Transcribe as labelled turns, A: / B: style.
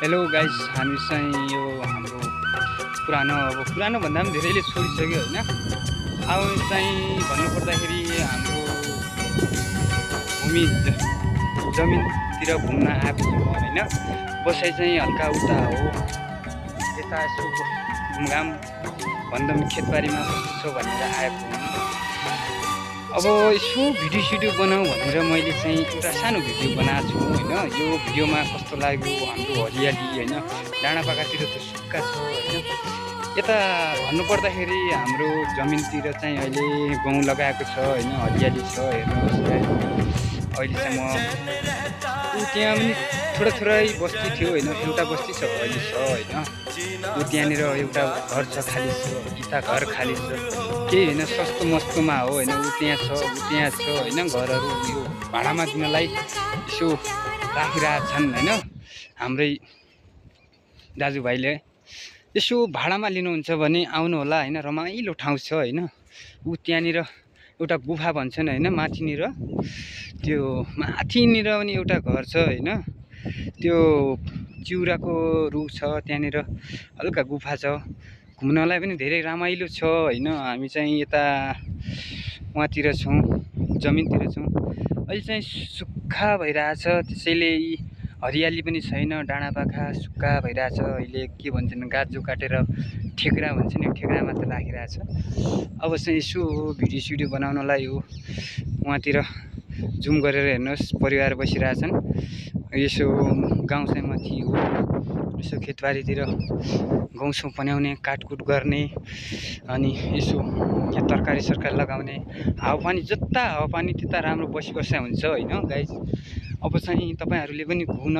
A: Hello guys, हामी चाहिँ यो हाम्रो पुरानो भन्दा पनि धेरैले छोडिसक्यो होइन। अब चाहिँ भन्नुपर्दाखेरि हाम्रो जमिनतिर घुम्न आएको छु होइन। बसाइ चाहिँ हल्का उता हो, यता यसो घुमघाम भन्दा पनि खेतबारीमा कस्तो छ भनेर आएको हुँ। अब यसो भिडियो बनाऊ भनेर मैले चाहिँ एउटा सानो भिडियो बनाएको छु होइन। यो भिडियोमा कस्तो लाग्यो हाम्रो हरियाली होइन, डाँडापाकातिर त सुक्खा छ होइन। यता भन्नुपर्दाखेरि हाम्रो जमिनतिर चाहिँ अहिले गहुँ लगाएको छ होइन, हरियाली छ हेर्नुहोस्। अहिले चाहिँ म त्यहाँ पनि थोरै बस्ती थियो होइन, एउटा बस्ती छ अहिले छ होइन। त्यहाँनिर एउटा घर छ खाली छ, यता घर खाली छ, केही होइन, सस्तो मस्तोमा हो होइन। त्यहाँ छ होइन घरहरू, यो भाडामा दिनलाई यसो राखिरहेछन् होइन हाम्रै दाजुभाइले। यसो भाडामा लिनुहुन्छ भने आउनु होला होइन, रमाइलो ठाउँ छ होइन। त्यहाँनिर एउटा गुफा भन्छन् होइन, माथिनिर पनि एउटा घर छ होइन। त्यो चिउराको रुख छ त्यहाँनिर, हल्का गुफा छ, घुम्नलाई पनि धेरै रमाइलो छ होइन। हामी चाहिँ यता उहाँतिर छौँ, जमिनतिर छौँ। अहिले चाहिँ सुक्खा भइरहेछ, त्यसैले हरियाली पनि छैन, डाँडापाखा सुक्खा भइरहेछ। अहिले के भन्छन्, गाजो काटेर ठेक्रा भन्छ नि, ठेक्रा मात्र राखिरहेछ। अब चाहिँ यसो भिडियो बनाउनलाई हो उहाँतिर जुम गरेर हेर्नुहोस्, परिवार बसिरहेछन्। यसो गाउँ चाहिँ माथि हो, यसो खेतबारीतिर गहुँ पन्याउने, काटकुट गर्ने, अनि यसो तरकारी सरकारी लगाउने, हावापानी जता हावापानी त्यता राम्रो बसी बसाइ हुन्छ होइन गाइस। अब चाहिँ तपाईँहरूले पनि घुम्न